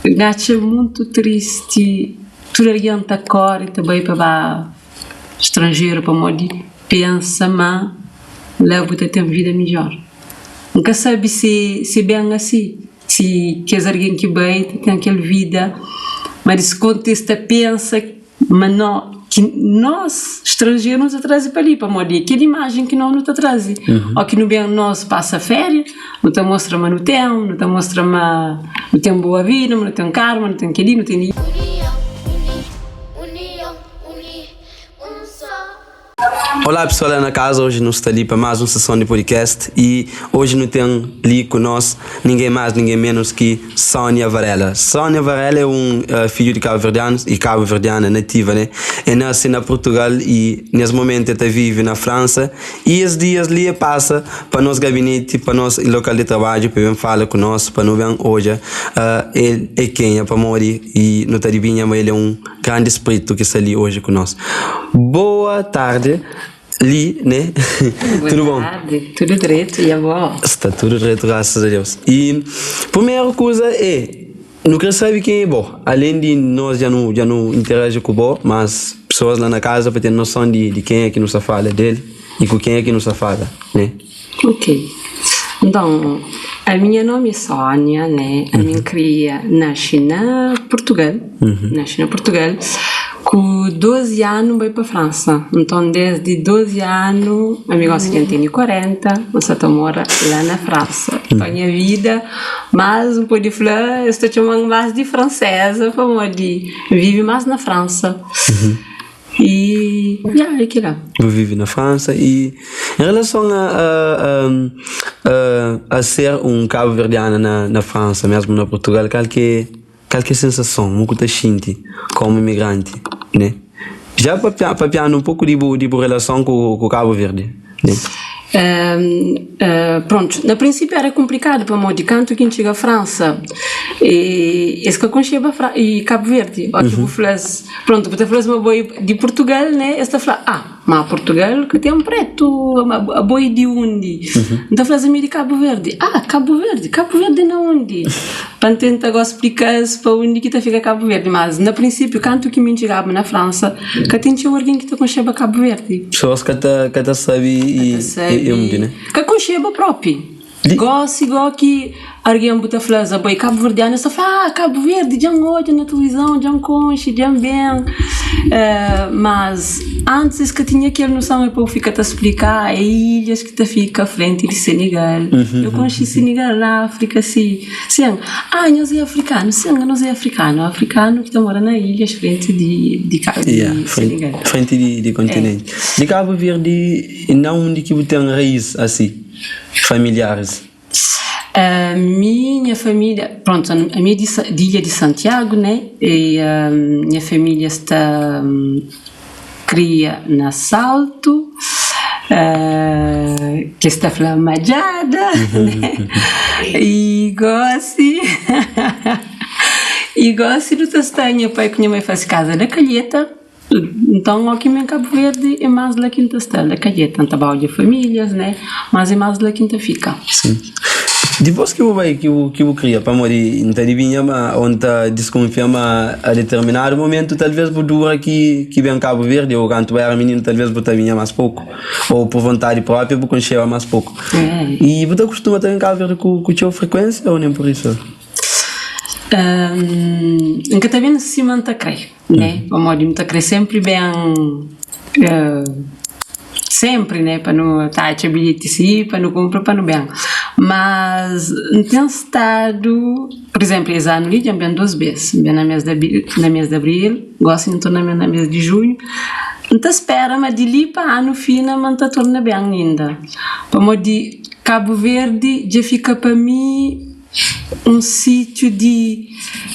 N atxa mutu tristi tudu algen ta kóre ta bai pa ba stranjeru pamodi pensa ma la bu ta ten vida midjór. N ka sabe si si ben asi, si kes algen ki bai ta ten kel vida, ma di konta es ta pensa ma no ki nos stranjeru nu ta traze pa li pamodi é kel imajen ki nos nu ta traze ó ki nu ben nos pasa féria nu ta mostra ma nu ten nu ta mostra ma nu ten boa vida ma nu ten karu ma nu ten kel-li nu ten. Olá pessoal lá na casa, hoje nu sta li pa más um sessão de podcast e hoje nu tem li ku nós ninguém mais, ninguém menos ki Sónia Varela. Sónia Varela é um uh, fidju di cabo-verdianos e cabo-verdiana nativa, né? É nasce na Portugal e nes momento é ta vive na França e es dias li é passa pa nos gabinete, pa nos local de trabalho pa ben fala ku nós, pa nu ben odja uh, el é kenha, pamodi e nu ta dibinha ma el é um Grandi spritu ki sta li oji ku nos. Boa tardi li, né? Tudu bon? Boa tardi, tudu dretu i abo? Sta tudu dretu, grasas a Deus. I primeru kuza é, nu kre sabe ken é bo. Alén di nos dja nu dja nu interaji ku bo, mas pesoas la na kaza pa ten noson di di kenha ki nu sta fala del i ku kenha ki nu sta fala, né? Ok, nton a minha nomi é Sónia né, ami N kria nasci na Portugal, nasci na Portugal, ku 12 anu N bai pa Fransa, nton desdi 12 anu ami gosi dja N tene 40, N sa ta mora la na Fransa, nton nha vida mas N pode fla es ta txoma-m mas di franseza pamodi N vive mas na Fransa. E ya, é kila. Bu vive na Fransa e em relason a a a a ser un kabuverdiana na na Fransa mesmu na Portugal kal ki kal ki é sensason mo ku ta xinti komu imigranti ne? Ja papia papianu un poku di bu di bu relason ku ku Kabu Verdi ne? Prontu, na prinsipiu era kunplikadu pamodi kantu ki N txiga Fransa es ka konxeba Kabu Verdi. Óki bu fla-s, prontu, bu ta fla-s ma bo é di Purtugal, né? Es ta fla, ah, má Purtugal ka ten prétu, abo é di undi? N ta fla-s, ami é di Kabu Verdi. Ah, Kabu Verdi, Kabu Verdi na undi? Pa N tenta gosi splika-s pa undi ki ta fika Kabu Verdi. Mas na prinsipiu, kantu ki mi N txigaba na Fransa, ka ten txeu algen ki ta konxeba Kabu Verdi. Pesoas ka ta ka ta sabe i i undi, ne? Ka konxeba propi. Gosi go ki algen bu ta fla-s abo é kabuverdianu, es ta fla, ah, Kabu Verdi, dja N odja na tilivizon, dja N konxe, dja N ben. Mas antis es ka tinha kel noson, e pa bu fika ta splika, ah, é ilhas ki ta fika frenti di Senegal. Eu konxe Senegal na Afrika, si. Sin, ah, nhos é afrikanu? Sin, anos é afrikanu. Afrikanu ki ta mora na ilhas frenti di di di Yeah, Senegal. Frenti di di kontinenti. Di Kabu Verdi, na undi ki bu ten rais asi, familiaris? Mi, nha familia, prontu, ami é di di ilha di Santiagu, né? E nha familia sta kria na Saltu, ki es ta fla Madjada, né? I gosi, i gosi nu ta sta, nha pai ku nha mai fase kaza na Kalheta, nton óki mi ben Kabu Verdi é más la ki N ta sta, na Kalheta, N ta ba odja famílias, né? Mas é más la ki N ta fika. Dipôs ki bu bai ki bu ki bu kria pamodi N ta dibinha ma ô N ta diskunfia ma a determinadu momentu talvês bu dura ki ki ben Kabu Verdi ô kantu bu éra mininu talvês bu ta binha más poku ô pur vontadi própria bu konxeba más poku. I bu ta kustuma ta ben Kabu Verdi ku ku txeu frekuénsia ô nen pur isu? N ka ta ben sima N ta krê. Né? Pamodi nu ta kre senpri ben senpri né pa nu ta atxa bilheti si pa nu kunpra pa nu ben. Mas N ten stadu, pur izenplu es anu li dja N ben 2 bes, N ben na mes di abril na mes di abril, gosi N torna ben na mes di junhu. N ta spera ma di li pa anu fina ma N ta torna ben inda, pamodi Kabu Verdi dja fika pa mi. Un sítiu di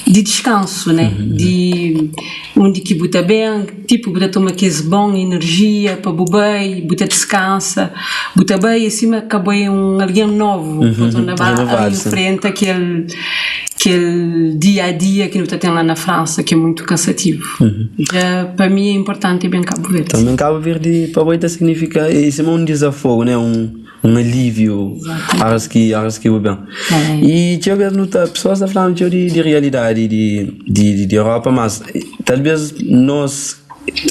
di diskansu, né? Di undi ki bu ta ben, tipu bu ta toma kes bon inerjia pa bu bai, bu ta diskansa, bu ta bai é sima ka bo é un algen novu, bu ta torna ba infrenta kel kel dia-a-dia ki nu ta ten la na Fransa ki é muitu kansativu. Dja pa mi é inportanti ben Kabu Verdi. Tanben Kabu Verdi pa bo ta signifika é sima un dizafogu, né? Un. un alíviu óras ki óras ki bu ben. I txeu bês nu ta pesoas ta fla-nu txeu di realidadi di Europa, mas talvês nos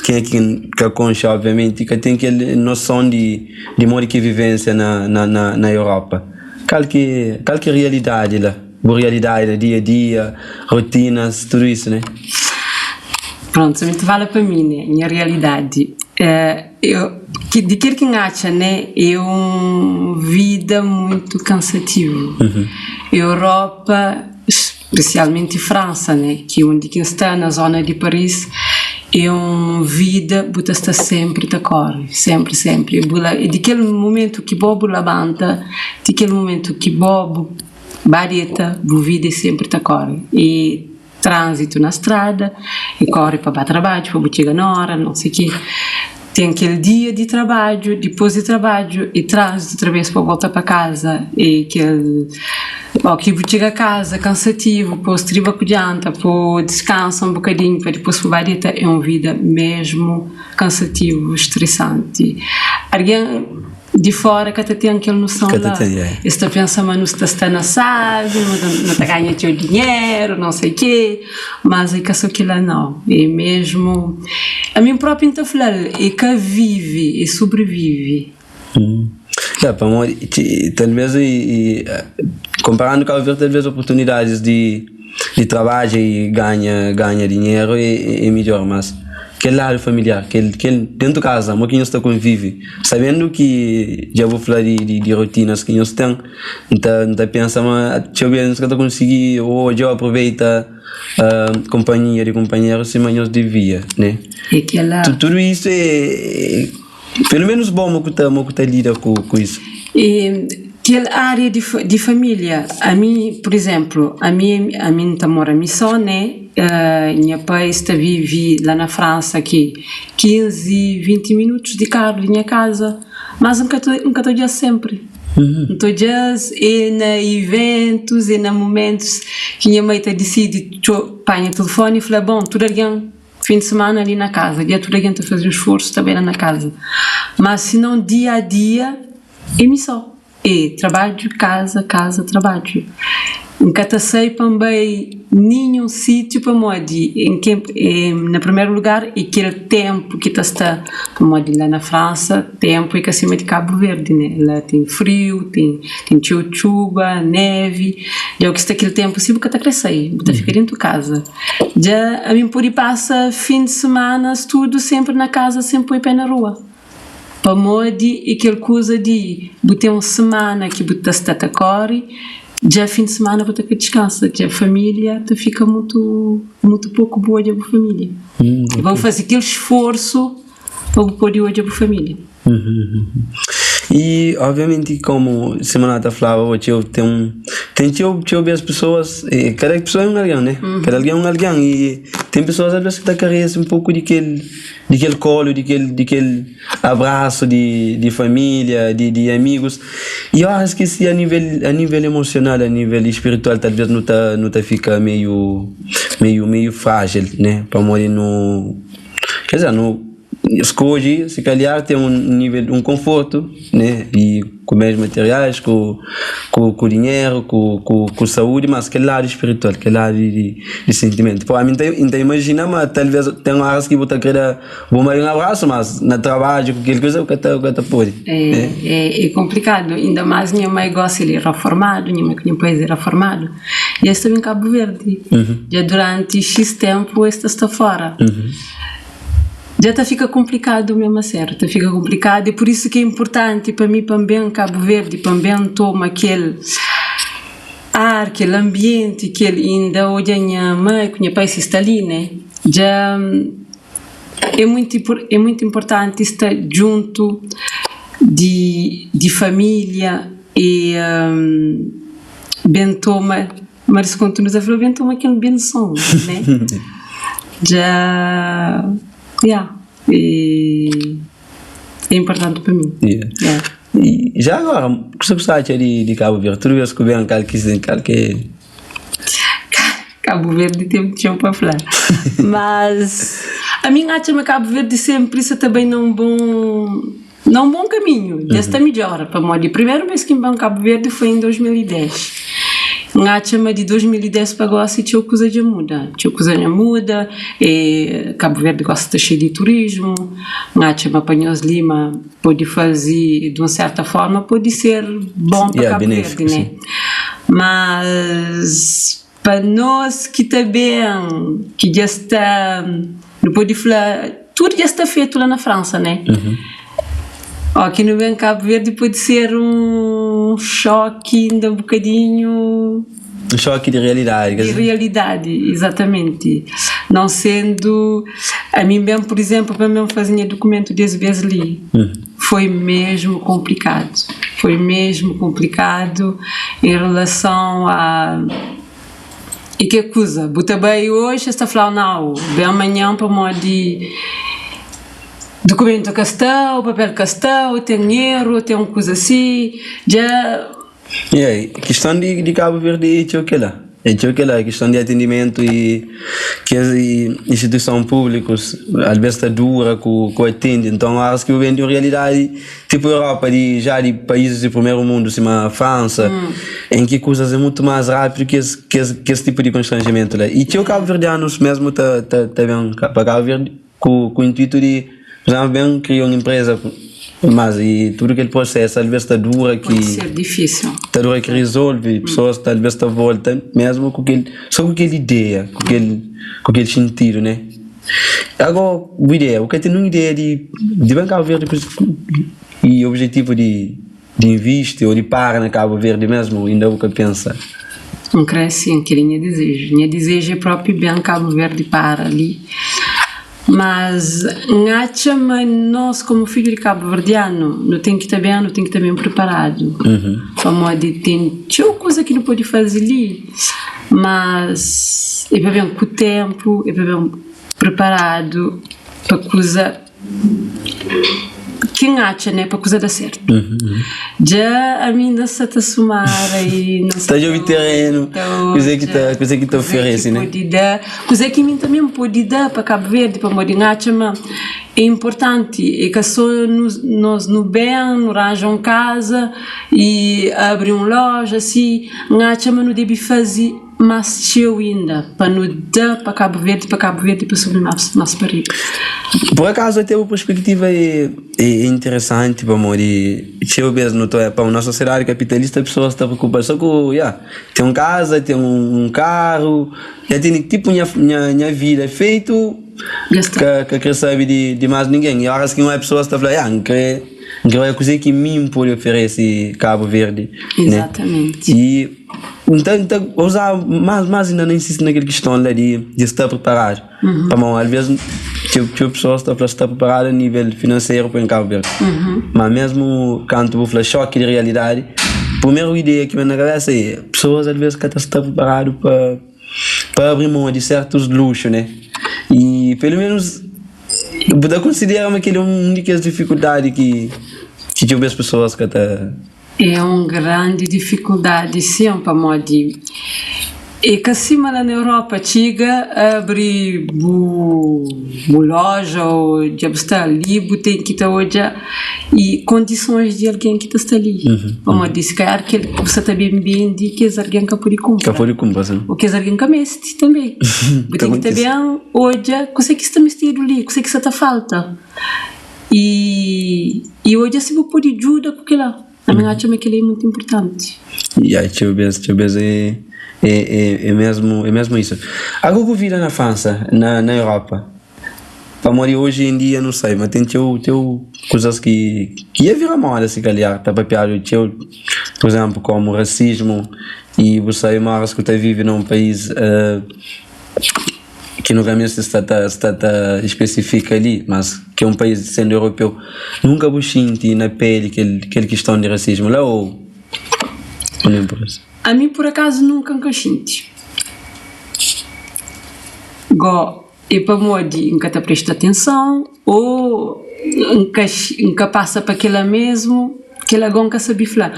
kenha ki ka konxe obviamenti ka ten kel noson di modi ki é vivênsia na Europa. Kal ki kal ki é realidadi la? Bu realidadi na dia a dia, rotinas, tudu isu ne? Prontu, mi ta fala pa mi ne, nha realidadi eu di kel ki N atxa ne é un vida muitu kansativu. Europa, spesialmenti Fransa ne, ki undi ki N sta na zona di Paris, é un vida bu ta sta senpri ta kori, senpri senpri. Bu la di kel mumentu ki bo bu labanta ti kel mumentu ki bo bu ba deta, bu vida é senpri ta kori. E trânsitu na strada, e kori pa ba trabadju, pa bu txiga na ora, não sei ke. Ten kel dia di trabadju, dipôs di trabadju e trânsitu otra bês pa volta pa kaza, e kel ó ki bu txiga kaza kansativu, pô striba ku djanta, pô diskansa un bokadinhu pa dipôs bu ba deta, é un vida mesmu kansativu, stresanti. Algen di fora ka ta ten kel noson Ka ta la. ten, yeah. Es ta pensa ma nu sta sta na sábi, ma nu ta ganha txeu dinheru, não sei ke, mas é ka so kila nau, é mesmu, ami própi N ta fla-l, é ka vive, é sobrevive. É, pamodi ki talvês i konparandu Kabu Verdi talvês oportunidadis di di trabadja i ganha ganha dinheru é midjór, mas kel ladu familiar, kel kel dentu kaza mo ki nhos ta konvivi sabendu ki dja bu fla di di rotinas ki nhos ten N ta N ta pensa ma txeu bês nhos ka ta konsigi odja ô aproveita konpanhia di kunpanheru sima nhos devia ne. É kela. Tudu isu é. Pelo menos bo mo ku ta mo ku ta lida ku ku isso. E kel área di di família, ami pur izénplu, ami ami N ta mora mi só né, nha pai sta vive la na Fransa ki 15, 20 minutus di karu di nha kaza, mas N ka ta N ka ta odja-s sénpri. N ta odja-s é na iventus, é na mumentus ki nha mai ta disidi txo panha tilifoni i fla, bon tudu algen Fin di semana li na kaza, dia tudu algen ta faze un sforsu ta bai la na kaza. Mas si non dia a dia é mi so, é trabadju, kaza, kaza, trabadju. N ka ta sai pa N bai ninhun sitiu pamodi N ke na primeru lugar é kel tenpu ki ta sta pamodi la na Fransa tenpu é ka sima di Kabu Verdi ne, la ten friu, ten ten txeu txuba, nevi, dja ki sta kel tenpu si bu ka ta kre sai, bu ta fika dentu kaza. Dja ami N pode pasa fin di semanas tudu senpri na kaza sen poi pé na rua. Pamodi e kel kuza di bu ten un semana ki bu ta sta ta kóre, dja fin di semana bu ta ka diskansa, dja família ta fika mutu mutu poku bu odja bu família. Pa bu faze kel sforsu pa bu pode odja bu família. I obviamenti komu sima nu ta flaba bo txeu ten ten txeu txeu bes pesoas kada pesoa é un algen ne kada algen é un algen i ten pesoas alves ki ta karese un poku di kel di kel kolu di kel di kel abrasu di di familia di di amigus i oras ki si a nivel a nivel emosional a nivel espiritual talves nu ta nu ta fika meiu meiu meiu frajil ne pamodi nu ker dizer nu. Skodje si kalhar ten un nivel un konfortu ne i ku bens materiais ku ku dinheru ku ku saúdi mas kel ladu spiritual kel ladu di di sentimentu poi ami N ta imajina ma talves ten oras ki bu ta kre da bu mai un abrasu mas na trabadju ku kel kuza bu ka ta bu ka ta pode. É konplikadu inda mas nha mai gosi el é raformadu nha mai ku nha pai es é raformadu i es ta ben Kabu Verdi dja duranti xis tenpu es ta sta fora. Dja ta fika konplikadu mesmu aséru, ta fika konplikadu e pur isu ki é inpurtanti pa mi pa N ben Kabu Verdi, pa N ben toma kel ar, kel anbienti, kel inda odja nha mai ku nha pai si sta li ne, dja é muitu é muitu inpurtanti sta djuntu di di familia e ben toma. Mas kontu nu ta fla ben toma kel benson né dja ya é inportanti pa mi Yeah. ya. E já agora, kusa ku sta atxa di, di Cabo Verde? Tudu bes ku ben kal ki kal ki Cabo Verde ten txeu pa fla mas ami N atxa ma Cabo Verde senpri sa ta bai na un bon. Na un bon kaminhu, dja sta midjora, pamodi primeru bes ki N ben Kabu Verdi foi en 2010. N atxa ma di 2010 pa gosi txeu kuza dja muda, txeu kuza dja muda, e Kabu Verdi gosi sta xeiu di turismu, N atxa ma pa nhos li ma pode faze di un serta forma pode ser bon pa Yeah, Kabu benéfiku, Verdi, ne? sim. Mas pa nos ki ta ben, ki dja sta, nu pode fla, tudu dja sta fetu la na Fransa, ne? Ó ki nu ben Kabu Verdi pode ser un xoki inda un bokadinhu. Un xoki di realidadi, Di realidadi, izatamenti. Não sendo, ami ben, pur izenplu, pa mi ben faze nha dukumentu des bes li, foi mesmu konplikadu. Foi mesmu konplikadu en relason a e ke kuza, bu ta bai oji es ta fla-u nau, ben manhan pamodi dukumentu ka sta, o papel ka sta, o ten eru, o ten un kuza si, dja. Yeah, kiston di, di Kabu Verdi é txeu kela. É txeu kela, kiston di atendimentu i kes instituison públikus alves ta dura ku, ku atendi. Nton, óras ki bu ben di un realidadi tipu Europa, di já di paízis di primeru mundu sima Fransa, en ki kuzas é mutu más rápidu ki es, ki es, ki es tipu di konstranjimentu la. I txeu kabuverdianus mesmu ta, ta, ta ben pa Kabu Verdi ku, ku intuitu di, pur izénplu, ben kria un inpreza, mas i tudu kel prosesu alves ta dura ki. Pode ser difísil. Ta dura ki rizolve, pesoas talves ta volta mesmu ku kel, so ku kel ideia, ku kel, ku kel xintidu, ne? Ago, bu ideia, bu ka ten nun ideia di, di ben Kabu Verdi ku, i objetivu di, di invisti o di para na Kabu Verdi mesmu, inda bu ka pensa? N kre sin, kel-li nha dizeju. Nha dizeju é propi ben Kabu Verdi para li. Mas N atxa ma nos komu fidju di kabuverdianu nu ten ki ta ben, nu ten ki ta ben priparadu. Pamodi ten txeu kuza ki nu pode faze li, mas é pa ben ku tenpu, é pa ben priparadu pa kuza. Ki N atxa ne pa kuza da sertu. Dja ami inda sa ta sumara i na Ta djobe terenu, kuze ki ta kuze ki ta oferese ne. Pode da, kuze ki mi tanbe N pode da pa Kabu Verdi pamodi N atxa ma é inportanti é ka so nos nu ben nu ranja un kaza i abri un loja si N atxa ma nu debe faze. Más txeu inda pa nu da pa Kabu Verdi, pa Kabu Verdi pa subi más más pa riba. Por akazu até bu perspektiva é é interesanti pamodi txeu bes nu ta pa nos sosiedadi kapitalista pesoas ta preokupa so ku ya ten un kaza ten un karu ya tene tipu nha nha nha vida fetu ka ka kre sabe di di más ningen i óras ki un pesoas ta fla ya N kre N kre oja kuzê ki mi N pode oferese Kabu Verdi ne i. Nta, nta uza más, más inda na insisti na kel kiston la di, di sta priparadu. Pamodi alvês txeu, txeu pesoas ta fla sta priparadu a nível finanseru pa en Kabu Verdi. Ma mesmu kantu bu fla xoki di realidadi, primeru ideia ki ben na kabesa é pesoas alvês ka ta sta priparadu pa, pa abri mon di sertus luxu, ne? I pelu menus bu ta konsidera ma kel é un di kes difikuldadi ki, ki txeu bes pesoas ka ta. É un grandi difikuldadi sin, pamodi é ka sima la na Europa, txiga abri bu bu loja o dja bu sta li bu ten ki ta odja i kondisons di algen ki ta sta li, pamodi si kalhar kel ki bu sta ta ben bende kes algen ka pode kunpra, o kes algen ka meste tanbe, bu ten ki ta ben odja kuse ki sta mestedu li, kuse ki sta ta falta. I i odja si bu pode djuda ku kila. Ami N atxa ma kila é mutu inpurtanti. Ya, txeu bês, txeu bês é, é, é, é mesmu, é mesmu isu. Ago ku vida na Fransa, na, na Europa, pamodi oji en dia nu sabe ma ten txeu, txeu kuzas ki, ki ia vira moda si kalhar, ta papiadu txeu, pur izénplu, komu rasismu i bu sabe ma óras ki bu ta vive na un país ki nu ka meste sta ta sta ta spesifika li, mas ki é un país sendu europeu, nunka bu xinti na peli kel kel kiston di rasismu la ou ou nen pur isu? Ami pur akazu nunka N ka xinti. Go é pamodi N ka ta presta atenson ou N ka N ka pasa pa kila mesmu. Kel agon ka sabe fla.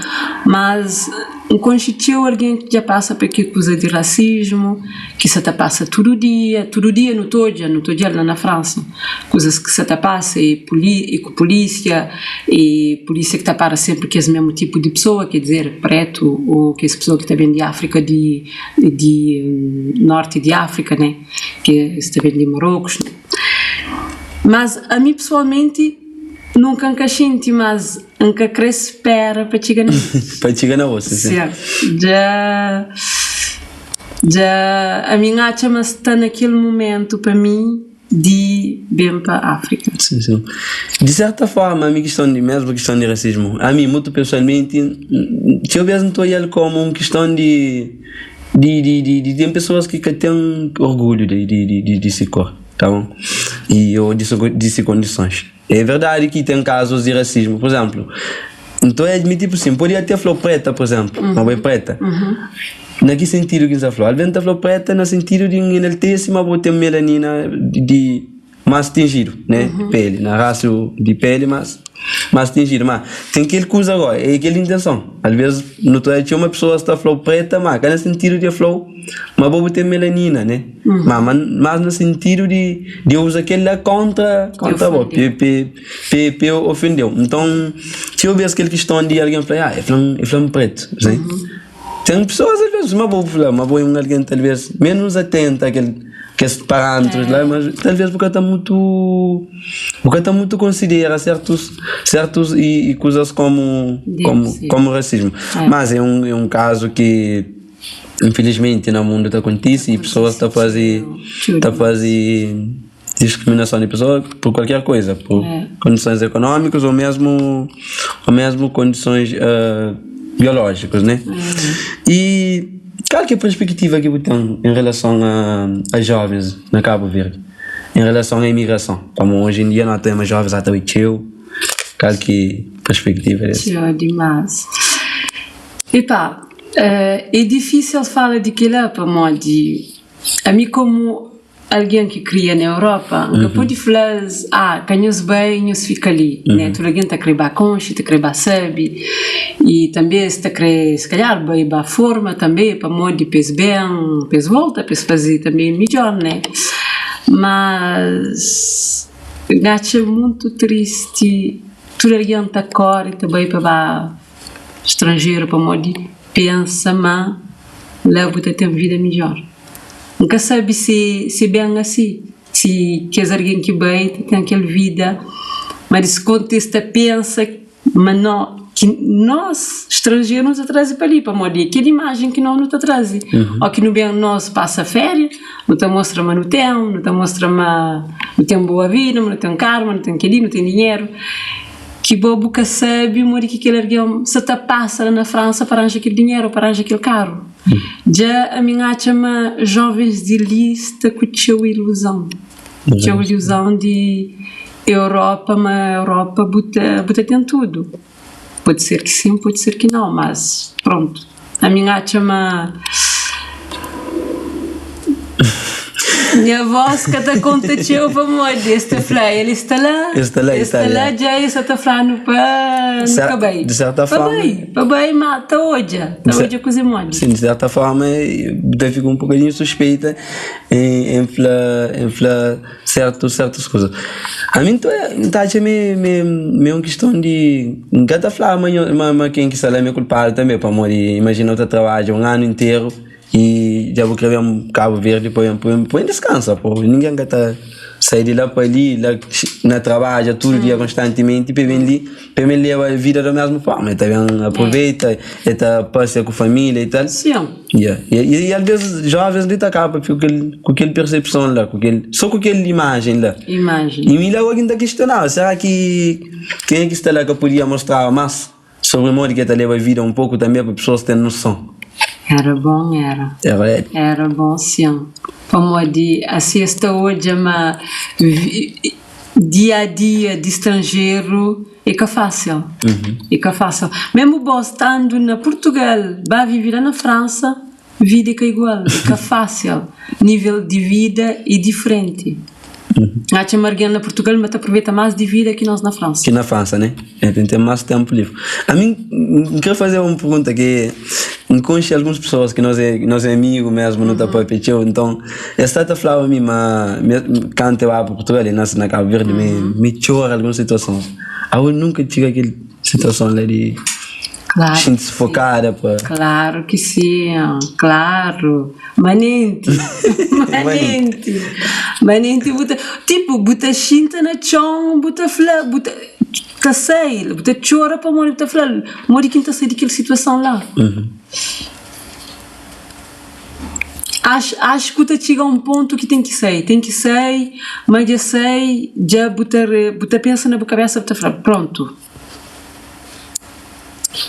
Mas N konxe txeu algen ki dja pasa pa kel kuza di rasismu, ki sa ta pasa tudu dia, tudu dia nu ta odja, nu ta odja-l la na Fransa, kuzas ki sa ta pasa e e ku pulísia, e pulísia ki ta para senpri kes mesmu tipu di pesoa, ker dizer, pretu o kes pesoa ki ta ben di Áfrika di di norti di Áfrika ne, ki es ta ben di Marokus. Mas ami pesoalmenti nunka N ka xinti, mas N ka kre spera pa txiga na mi. Pa txiga na bo, si, si. Si, dja, dja ami N atxa ma sta na kel mumentu pa mi di ben pa Áfrika. Si, si. Di serta forma, ami kiston di, mesmu kiston di rasismu, ami mutu pesoalmenti, txeu bes N ta odja-l komu un kiston di, di, di, di, di ten pesoas ki ka ten orgulhu di, di, di, di si kor, ta bon? I o di di si kondisons. É verdadi ki ten kazus di rasismu. Pur izénplu, N ta admiti pur sin, N podia até fla-u preta, pur izénplu, ma bo é preta. Na ki sentidu ki N sta fla-u? Alvês N ta fla-u preta na sentidu di N enaltese ma bo ten melanina di más tinjidu, né, peli, na rasu di peli más más tinjidu. Má ten kel kuza gó, é kel intenson. Alvês nu ta txoma pesoas ta fla-u preta, má ka na sentidu di el fla-u ma bo bu ten melanina, né. Ma mas na sentidu di di uza kel-la kontra kontra bo, pe pe pe pe ofendeu. Nton, txeu bes kel kiston di algen fla, ah, e fla-m e fla-m pretu, si. Ten pesoas alves sima bo fla, ma bo é un algen talves menus atenta a kel kes parâmetrus la, mas talves bu ka ta mutu bu ka ta mutu konsidera sertus sertus i kuzas komu komu komu rasismu. Mas é un é un kazu ki. Infilismenti na mundu ta kontise i pesoas ta faze ta faze diskriminason di pesoa pur kualker kuza, pur kondisons ekonómikus ô mesmu ô mesmu kondisons biolójikus né. I kal ki é perspektiva ki bu ten en relason a jovens na Kabu Verdi, en relason a imigrason? Pamodi oji en dia no ta odja jovens ata bai txeu, kal ki perspektiva des? Txeu dimas. Epa, é difísil fala di kila pamodi ami komu algen ki kria na Europa N ka pode fla-s, ah, ka nhos bai, nhos fika li, né? Tudu algen ta kre ba konxe, ta kre ba sabe i tanbe es ta kre si kalhar bai ba forma tanbe pamodi pa es ben, pa es volta, pa es faze tanbe midjór, né? Mas N atxa mutu tristi tudu algen ta kóre ta bai pa ba. Stranjeru pamodi pensa ma la bu ta ten vida midjór. N ka sabe si si ben asi, si kes algen ki bai ta ten kel vida, ma di si konta es ta pensa ma no ki nos stranjeru nu ta traze pa li pamodi é kel imajen ki nos nu ta traze. Ó ki nu ben nos pasa féria nu ta mostra ma nu ten, nu ta mostra ma nu ten boa vida, ma nu ten karu, ma nu ten kel-li, nu ten dinheru. Ki bo bu ka sabe modi ki kel algen sa ta pasa la na Fransa pa ranja kel dinheru, pa ranja kel karu. Dja ami N atxa ma jovens di li sta ku txeu iluzon, txeu iluzon di Europa, ma Europa bu ta bu ta ten tudu. Pode ser ki sin, pode ser ki nau, mas prontu. Ami N atxa ma nha vós ka ta konta txeu pamodi es ta fla el sta la, El sta la, el sta la dja el sa ta fla-nu pa nu ka bai. Di serta Pa forma. bai, pa bai ma ta odja, ta odja kuzê modi. Sin, di serta forma bu ta fika un bokadinhu suspeita en fla en fla Sertu, sertus kuza. Ami N ta, N ta atxa ma é, ma é, ma é un kiston di. N ka ta fla ma nho, ma, ma ken ki sta la ma é kulpadu tanbe, pamodi imajina bu ta trabadja un anu interu i dja bu kre ben Kabu Verdi pa ben, pa ben, pa ben diskansa po. Ningen ka ta sai di la pa li, la na trabadja tudu dia konstantimenti pa ben li. Pa el leba vida da mesmu forma, el ta ben aproveita, el ta pasia ku familia i tal. Sim. Yeah. E, e, e alvês jovens li ta kaba ku kel, ku kel persepson la, ku kel, só ku kel imajen la. Imajen. E mi la algen ta kistionaba, será ki kenha ki sta la ka podia mostraba mas sobri modi ki el ta leba vida un poku tanbe pa pesoas ten noson? Era bon, era. Era. Era bon, sim. Pamodi asi es ta odja ma Dia a dia di stranjeru é ka fásil, é ka fásil. Mesmu bo standu na Purtugal ba vive la na Fransa, vida é ka igual, é ka fásil. Nível di vida é diferenti. N atxa ma argen na Portugal ma ta aproveita más di vida ki nos na Fransa. Ki na Fransa, né? É, ten ten más ténpu livre. Ami, N kre faze un pergunta ki N konxe alguns pesoas ki nos é, nos é amigu mesmu, nu ta papia txeu. Nton, es sta ta flaba mi ma kantu eu ba pa Portugal, e nase na Kabu Verdi, mi mi txora alguns situasons. Abo nunka txiga kel situason la di Klaru ki xinti si, sufokada pa. klaru ki si, klaru. Manenti, manenti, manenti bu ta, tipu bu ta xinta na txon bu ta fla, bu ta ta sai, bu ta txora pamodi bu ta fla modi ki N ta sai di kel situason la. Ax ax ku ta txiga un pontu ki ten ki sai, ten ki sai, ma dja sai, dja bu ta bu ta pensa na bu kabesa bu ta fla prontu.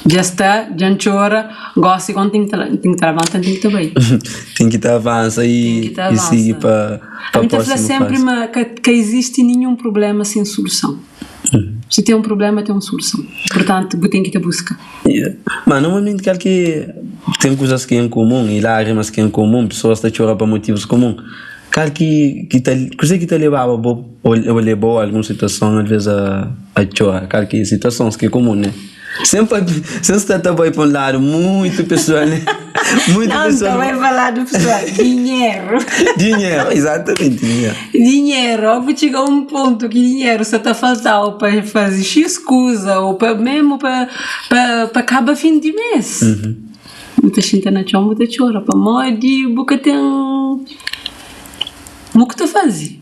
Dja sta, dja N txora, gosi kon ten ki ta ten ki ta labanta, ten ki ta bai. Ten ki ta avansa Ten ki ta i sigi avansa. pa pa Mi ta fla prósimu senpri fasi. ma ka ka izisti ninhun prubléma sen suluson. Si ten un prubléma ten un suluson. Purtantu bu ten ki ta buska. Ma normalmenti kal ki ten kuzas ki é en komun i lágrimas ki é en komun, pesoas ta txora pa motivus komun. Kal ki ki ta kuzê ki ta lebaba bo ô lebau algun situason alvês a a txora? Kal ki situasons ki é komun né? Sen pa sen sta ta bai pa un ladu muitu pesoal né? Muitu Não, pesoal. ta bai pa ladu pesoal, dinheru. Dinheru, exatamente dinheru. Dinheru, ó bu txiga un pontu ki dinheru sa ta faltau pa faze xis kuza ô pa memu pa pa pa kaba fin di mês. Bu ta xinta na txon bu ta txora pamodi bu ka ten mo ku ta faze.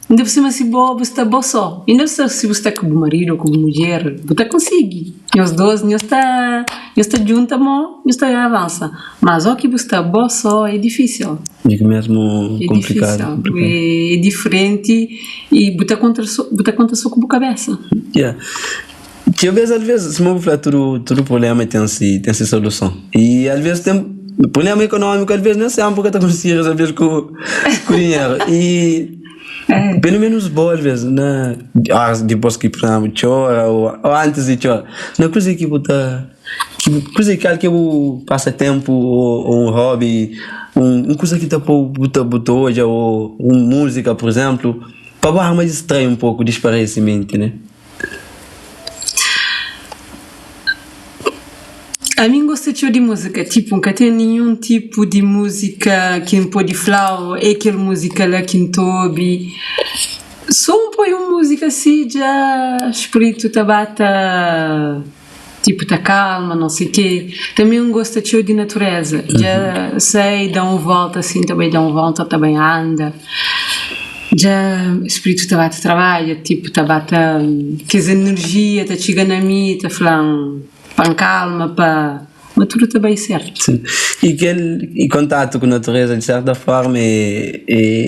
Inda por sima si bo bu sta bo so, inda si bu sta ku bu maridu ô ku bu mudjer bu ta konsigi, nhos dos nhos ta nhos ta djunta mo nhos ta avansa, mas o ki bu sta bo so é difisil. É mesmu É konplikadu. difisil, é diferenti i bu ta kontra so bu ta konta so ku bu kabesa. Yeah. Txeu bes alves suma bu fla tudu tudu prublema ten si ten si soluson i alves ten prublema ekonómiku alves nen senpri ka ta konsigi resolve ku ku dinheru i pelu menus bo alves na oras dipos ki pur izenplu txora o antis di txora na kuze ki bu ta ki kuze kal ki bu pasa tenpu o un hobi un kuza ki ta pou bu ta bu ta odja o un múzika pur izenplu pa bu arma distrai un poku disparese menti ne. Ami N gosta txeu di múzika, tipu N ka ten ninhun tipu di múzika ki N pode fla-u é kel múzika la ki N ta obi. So N poi un múzika si dja spritu ta ba ta tipu ta kalma não sei ke. Tanbe N gosta txeu di natureza, dja sai da un volta si N ta bai da un volta ta bai anda. Dja spritu ta ba ta trabadja, tipu ta ba ta kes enerjia ta txiga na mi ta fla-m pa N kalma pa ma tudu ta bai sertu. Sim, i kel i kontatu ku natureza di serta forma é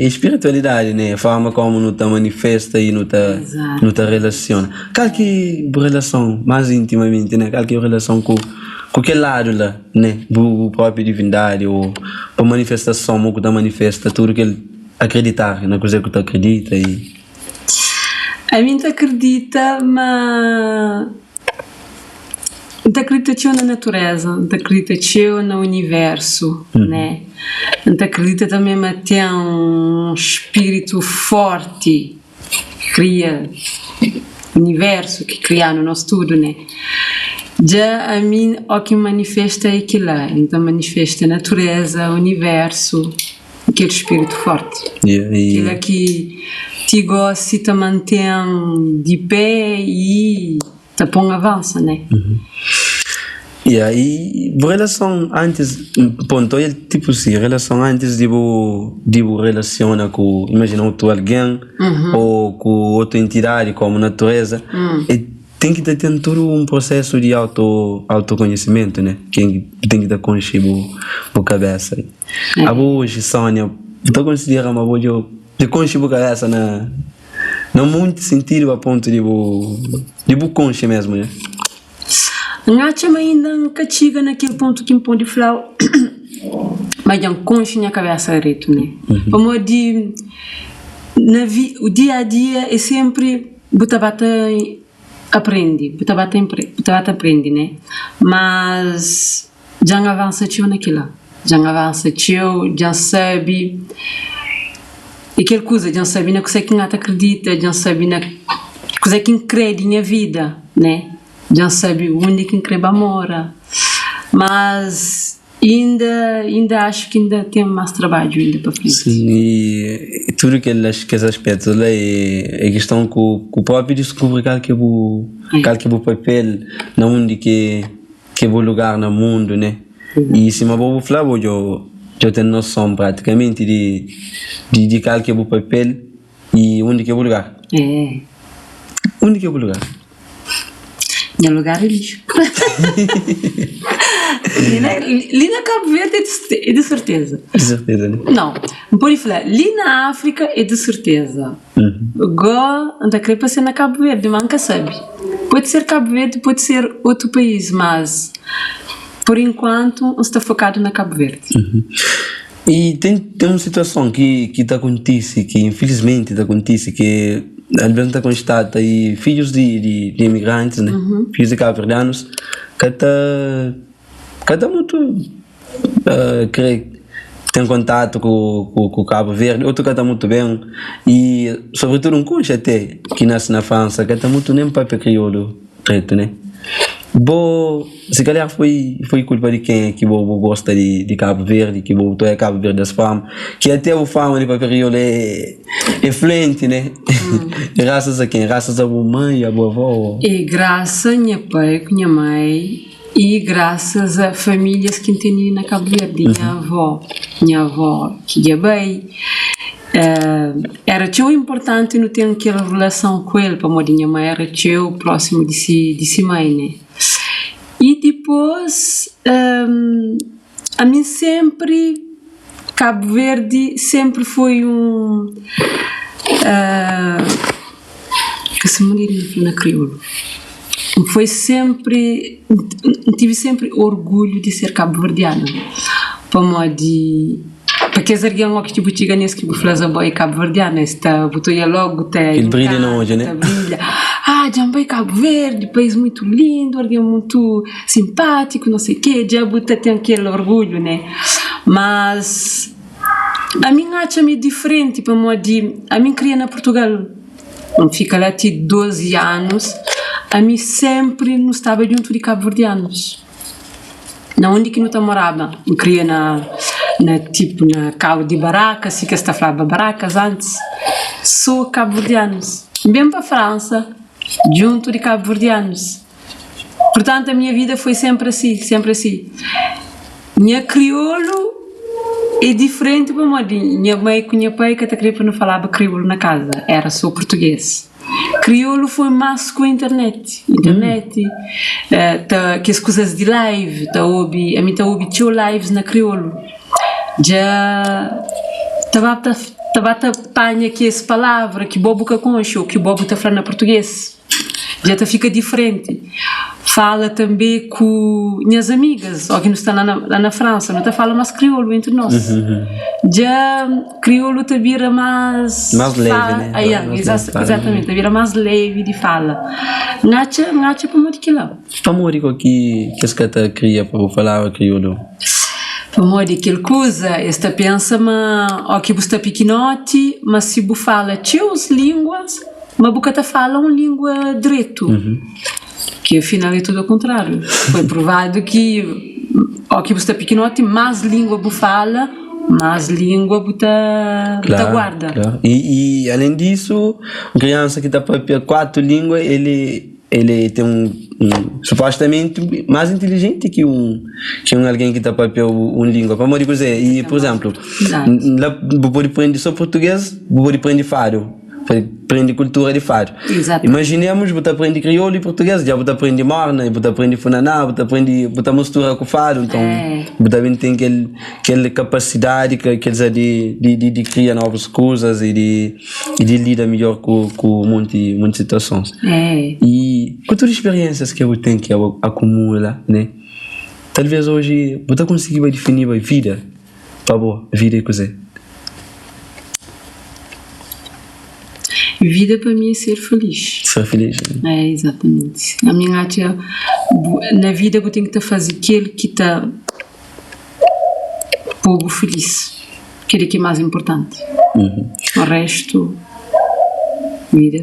é spiritualidadi né, forma komu nu ta manifesta i nu ta nu ta relasiona. Kal ki bu relason más intimamenti né, kal ki bu relason ku ku kel ladu la né, bu bu propi divindadi ô pa manifestason mo ku ta manifesta tudu kel Akreditar na kuzê ku ta akredita i. Ami N ta akredita ma N ta akredita txeu na natureza, N ta akredita txeu na universu, né? N ta akredita tanbe ma ten un spiritu forti ki kria universu, ki kria-nu nos tudu, né? Dja ami óki N manifesta é kila, N ta manifesta natureza, universu. Kel spiritu forti. Kila ki ti gosi ta manten di pé i ta pon avansa, ne? Yeah, i bu relason antis, ponto el tipo si, relason antis di bu di bu relasiona ku, imajina otu algen o ku otu entidadi komu natureza, e Ten ki ta ten tudu un prosesu di auto autokonhisimentu ne, ken ki ten ki ta konxe bu bu kabesa. Abo oji Sonia, bu ta konsidera ma bo dja dja konxe bu kabesa na na monti sintidu a pontu di bu di bu konxe mesmu ne? N atxa ma inda N ka txiga na kel pontu ki N pode fla ma dja N konxe nha kabesa dretu ne, pamodi na vi dia a dia é senpri. Bu ta ba ta aprende, bu ta ba ta bu ta ba ta aprende né? Mas dja N avansa txeu na kila, dja N avansa txeu, dja N sabe. É kel kuza, dja N sabe na kuzê ki N ata kridita, dja N sabe na kuzê ki N krê di nha vida, né? Dja N sabe undi ki N krê ba mora. Mas inda, inda axu ki inda ten más trabadju inda pa frenti. Sim, e tudu kel kes aspétus la é é kiston ku ku própi diskubri kal ki é bu kal ki é bu papel na undi ki ki é bu lugar na mundu, né? E sima bo bu fla bo djo djo ten noson pratikamenti di di di kal ki é bu papel i undi ki é bu lugar. É. Undi ki é bu lugar? Nha lugar é li. Li na li na Cabo Verde é di é di serteza. Di serteza, né? Não, N pode fla li na Áfrika é di serteza. Gó N ta kre pa ser na Cabo Verde, ma N ka sabe. Pode ser Cabo Verde, pode ser otu país, mas por enkuantu N sta fokadu na Cabo Verde. I ten ten un situason ki ki ta kontise, ki infilismenti ta kontise, ki alvês N ta konstata i fidjus di di di imigrantis ne, fidjus di kabuverdianus ka ta ka ta mutu kre ten kontatu ku ku Kabu Verdi, otu ka ta mutu ben i sobritudu un konxe ate ki nase na Fransa ka ta mutu nen papia kriolu dretu ne. Bo si kalhar foi foi kulpa di kenha ki bo bo gosta di di Kabu Verdi ki bo ta oia Kabu Verdi des forma ki ate bu forma di papia kriolu é é fluenti ne grasas a ken grasas a bu mãe a bu avó o. É grasa nha pai ku nha mãe e grasas a famílias ki N tene na Kabu Verdi nha avó nha avó ki dja bai Éra txeu inportanti nu ten kel relason ku el pamodi nha mai éra txeu prósimu di si di si mai ne. I dipôs ami sénpri Kabu Verdi sénpri foi un ka se manera di fla na kriolu foi sénpri N tive sénpri orgulhu di ser kabuverdiana pamodi Pa kes algen ó ki ti bu txiga nes ki bu fla-s abo é kabuverdianu, es ta bu ta odja logu ta El brilha na enkanta, odju, ta né? brilha. Ah, dja N bai Kabu Verdi, país mutu lindu, algen mutu sinpátiku, não sei kê, dja bu ta ten kel orgulhu, né? Mas ami N atxa mi diferenti pamodi ami N kria na Purtugal, N fika la ti 12 anus, ami sénpri nu staba djuntu di kabuverdianus. Na undi ki nu ta moraba, N kria na na tipu na kau di baraka, si kes ta flaba barakas antis, so kabuverdianus. N ben pa Fransa djuntu di kabuverdianus. Purtantu a minha vida foi senpri asi, senpri asi. Nha kriolu é diferenti pamodi nha mai ku nha pai ka ta kre pa nu falaba kriolu na kaza, era so purtuges. Kriolu foi más ku internet, internet ta kes kuzas di live ta obi, ami ta obi txeu lives na kriolu, dja ta ba ta ta ba ta panha kes palavra ki bo bu ka konxe ô ki bo bu ta fla na purtugês. Dja ta fika diferenti. Fala tanbe ku nhas amigas ó ki nu sta la na Fransa, nu ta fala más kriolu entri nos. Dja kriolu ta bira más Más leve, né? Aiá, Más leve di fala. exatamente, ta bira más leve di fala. N atxa, N atxa pamodi kila. Pamodi ko ki kes ka ta kria pa bu falaba kriolu? Pamodi kel kuza, es ta pensa ma ó ki bu sta pikinoti, ma si bu fala txeus línguas, Ma bu ka ta fala un lingua dretu, ki afinal é tudu akontráriu. Foi provadu ki ó ki bu sta pikinoti, más lingua bu fala, más lingua bu ta bu ta Klaru, guarda. klaru. I, i alén disu, un kriansa ki ta papia kuatu lingua, el el ten un, un supostamenti más intilijenti ki un ki un algen ki ta papia un lingua. Pamodi kuzê? I, pur izénplu, la bu pode prende sô purtugês, bu pode prende fadu. Prende kultura di fadu. Imajinemus bu ta prende kriolu i purtuges, dja bu ta prende morna, bu ta prende funaná, bu ta prende, bu ta mistura ku fadu, nton bu ta ben ten kel kel kapasidadi kel dizer di di di kria novus kuzas i di i di lida midjor ku ku monti monti situasons. I ku tudu spiriensias ki bu ten ki bu akumula ne, talves oji bu ta konsigiba difiniba vida Pa bo, vida é kuzê? Vida pa mi é ser feliz. Ser feliz, né? É, exatamente. Ami N atxa na vida bu ten ki ta faze kel ki ta pô-bu feliz. Kel-li ki é más inportanti. O restu, vida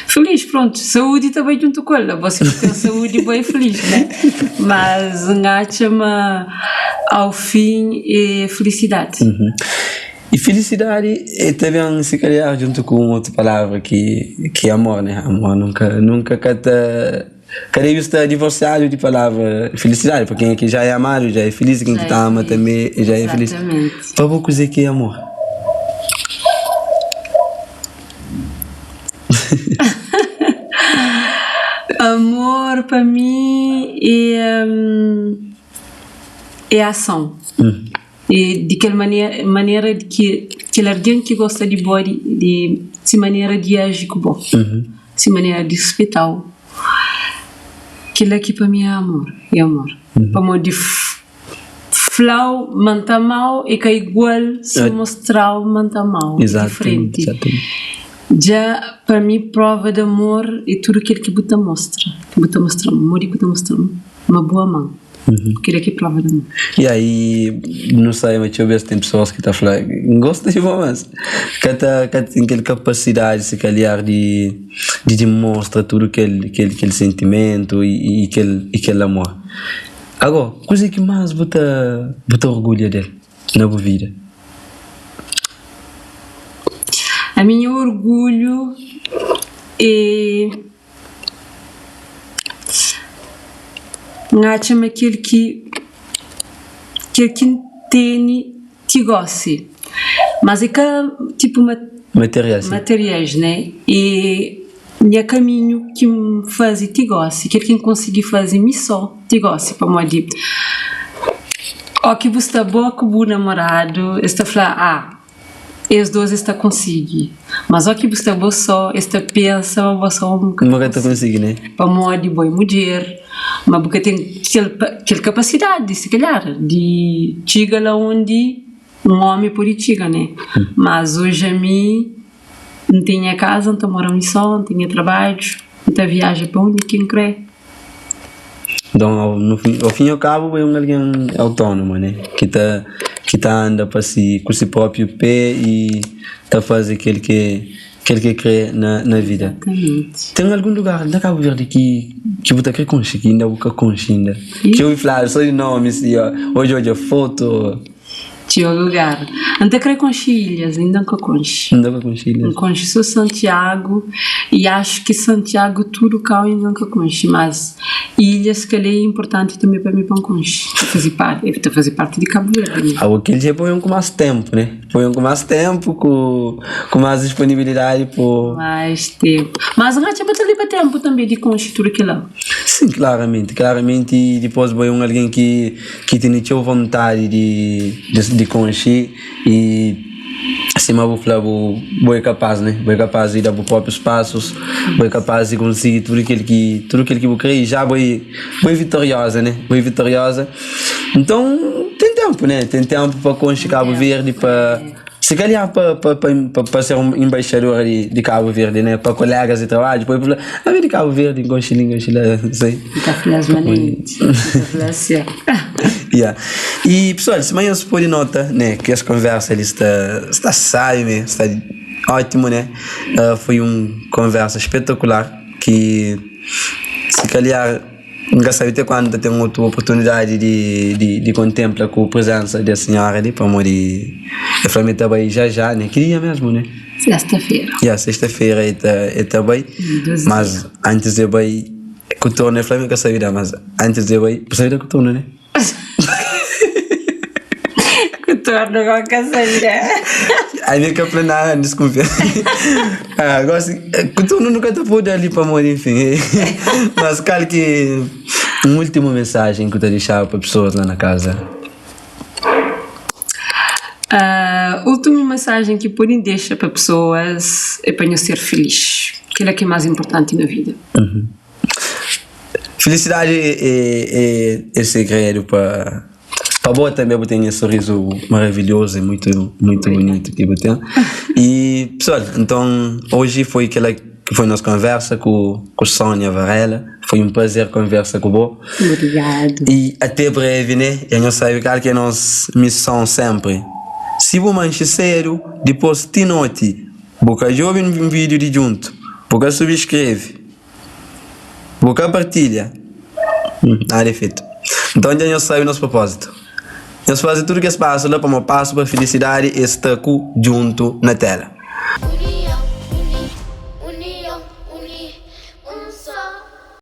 feliz, prontu, saúdi ta bai djuntu ku el, abo si bu ten saúdi bo é feliz, né? Mas N atxa ma au fin é felisidadi. E felisidadi é ta ben si kalhar djuntu ku un otu palavra ki ki é amor, né? Amor nunka nunka ka ta ka debe sta divorsiadu di palavra felisidadi, pa kenha ki já é amadu já é feliz, ken ki ta ama tanbe já é feliz. Pa bo kuzê ki é amor? Amor pa mi é é ason. E di kel manera di ki kel algen ki gosta di bo di si manera di aji ku bo, si manera di rispita-u, kila ki pa mi é amor, é amor. Pamodi fla-u ma N ta ama-u é ka igual si mostra-u ma N ta ama-u, é diferenti. Dja pa mi prova di amor é tudu kel ki bu ta mostra, ki bu ta mostra-m, modi ki bu ta mostra-m ma bu ama-m. Kel-la ki é prova di amor. Ya, i nu sabe ma txeu bês ten pesoas ki ta fla, N gosta di bo, mas ka ta ka ten kel kapasidadi si kalhar di di dimostra tudu kel kel kel sentimentu i kel i kel amor. Agó, kuzê ki más bu ta bu ta orgulha del na bu vida? Ami nha orgulhu é. N atxa ma kel ki kel ki N tene ti gósi, mas é ka tipu materiais né, é nha kaminhu ki N faze ti gósi, kel ki N konsigi faze mi sô ti gósi, pamodi óki bu sta bo ku bu namoradu es ta fla, ah. Es dos es ta konsigi. Mas ó ki bu sta bo só, es ta pensa ma bo só bu ka ta konsigi, né? Pamodi bo é mudjer, ma bu ka ten kel kel kapasidadi, si kalhar, di txiga la undi un omi pode txiga, né? Mas oji ami N ten nha kaza, N ta mora mi só, N ten nha trabadju, N ta viaja pa undi ki N kre. Nton, no fin, ao fin e ao kabu, bo é un algen autónomo, né? Ki ta, ki ta anda pa si, ku si própi pé i ta faze kel ke, kel ke kre na, na vida. Exatamente. Ten algun lugar na Kabu Verdi ki, ki bu ta kre konxe, ki inda bu ka konxe inda? Ki obi fladu so di nomi si, odja, odja foto. Txeu lugar. N ta kre konxe ilhas, inda N ka konxe. Inda ka konxe ilhas. N konxe so Santiagu i axu ki Santiagu tudu kau inda N ka konxe, mas ilhas kel-li é inpurtanti tanbe pa mi pa N konxe, ta faze parti, ta faze parti di Kabu Verdi, né? Abo kel dja poi un ku más ténpu, né? Poi un ku más ténpu, ku ku más disponibilidadi po. Mais ténpu. Mas N atxa ma ta leba ténpu tanbe di konxe tudu kel-la. Sin, klaramenti, klaramenti i dipôs bo é un algen ki. Ki tene txeu vontadi di konxe i sima bu fla bu bo é kapaz ne bo é kapaz di da bu proprius pasus bo é kapaz di konsigi tudu kel ki tudu kel ki bu kre i ja bo é bo é vitorioza ne bo é vitorioza nton ten tenpu ne ten tenpu pa konxe Kabu Verdi pa Si kalhar pa pa pa pa ser un embaixador di di Kabu Verdi né pa kolegas di trabadju pa fla ami di Kabu Verdi n konxe li n konxe la n sai N ta fla-s manenti n ta fla-s sia. Ya i pesoal sima nhos pode nota né ki es konversa li sta sta sabi mé sta ótimu né foi un konversa spetakular ki si kalhar N ka sabe te kuandu ta ten otu oportunidadi di kontenpla ku prizensa des sinhora li, pamodi el fla ma el ta bai já já, ne? Ki dia mesmu, ne? Sesta-fera. Ya, sesta-fera el ta el ta bai, mas antis di el bai ku tornu, el fla ma el ka sabe da, mas antis di el bai, bu sabe da ku tornu, ne? Ku tornu gó ka sabe da. Ami ka fla nada, N diskunfia. Ah, gosi, ku tornu nu ka ta pode ali pamodi, enfin. Mas kal ki un ultimu mensajen ku ta dixaba pa pesoas la na kaza? Ah, ultimu mensajen ki pode dexa pa pesoas é pa nhos ser filis. Kila ki é más inpurtanti na vida. Felisidadi é segredu pa pa bo tanbe bu ten es sorrizu maravilhozu e muitu muitu bunitu ki bu ten i pessoal nton oji foi kela ki foi nos konversa ku ku Sonia Varela foi un prazer konversa ku bo Obrigadu. i ate brevi ne dja nhos sabe kal ki é nos mison senpri. Si bu manxe sédu, dipôs ti noti bu ka djobe un vídiu di djuntu, bu ka subskreve, bu ka partilha, nada é fetu. Nton dja nhos sabe nos propózitu. Nhos faze tudu kes pasu la pamodi pasu pa filisidadi é sta ku djuntu na téla.